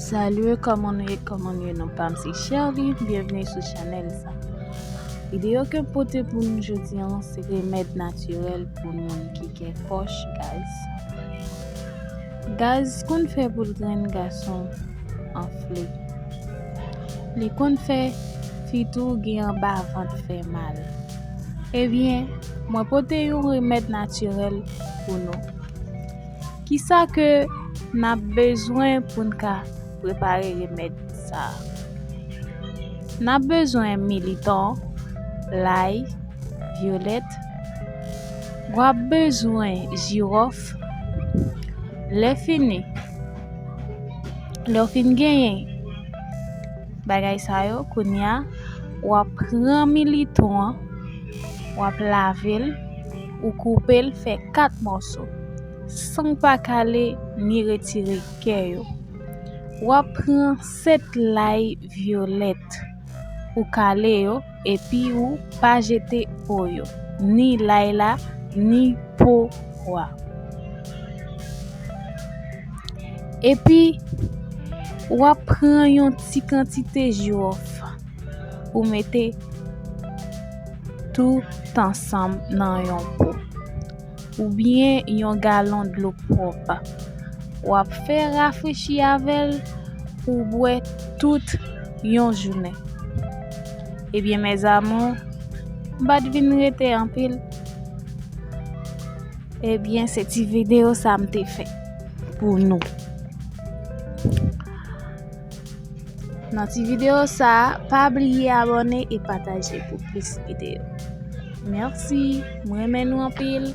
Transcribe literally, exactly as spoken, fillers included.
Salut, kòman nou ye? Kòman nou ye? Non pa m se Sherly, byenvni sou chanèl sa. Videyo ke m pote pou nou jodi an se remèd natirèl pou moun ki gen pòch gaz. Gaz konn fè pou l grenn gason anfle. Li konn fè fi tou gen anba vant fè mal. Ebyen, mwen pote yon remèd natirèl pou nou. Kisa ke n ap bezwen pou n ka prepare remèd sa a? N ap bezwen militon, lay, vyolèt. W ap bezwen jiwòf. Lè fini, lè w fin genyen bagay sa yo, kounye a, w ap pran militon an, w ap lave l, ou koupe l fè kat mòso, san w pa kale ni retire kè yo. W ap pran sèt lay vyolèt, ou kale yo, epi ou pa jete po yo, ni lay la, ni po a. Epi, w ap pran yon ti kantite jiwòf, ou mete tout ansanm nan yon po, oubyen yon galon dlo pwòp. W ap fè rafrechi avè l pou w bwè tout yon jounen. Ebyen, mes amours, m pa t vin rete anpil. Ebyen, se ti videyo sa m te fè pou nou. Nan ti videyo sa, pa bliye abòne e pataje pou plis videyo. Mèsi, m renmen nou anpil.